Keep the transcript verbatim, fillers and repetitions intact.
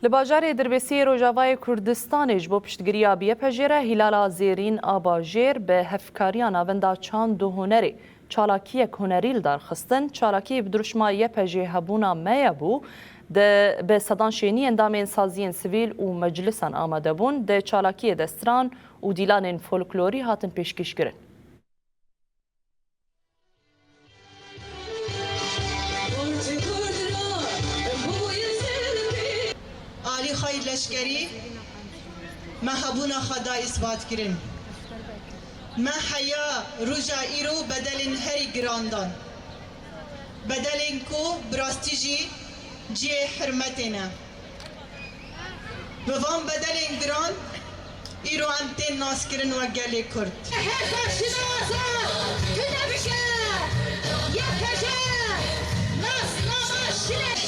Li bajarê Dirbêsiyê Rojavayê Kurdistanê ji bo piştgiriya bi Y P J re Hîlala Zêrîn a Bajêr bi hevkariya Navenda Çand û Hunerê çalakiyek hunerî li dar xistin. Çalakiyê bi dirûşma Y P J hebûna me ye bû. Di bi sedan şênî endamên saziyên sivîl û meclisan amade bûn. Di çalakiyê de stran û dîlanên folklorî hatin pêşkêşkirin. Alî xwe yî leşkerî me hebûna xwe da îsbat kirin. Me heya roja îro bedelên herî giran dan. Bedelên ku bi rastî jî cihê hirmetê ne. Bi van bedelên giran îro em tên naskirin wek gelê Kurd. Her xwe şinasa tune bike, Y P J nasnama şine.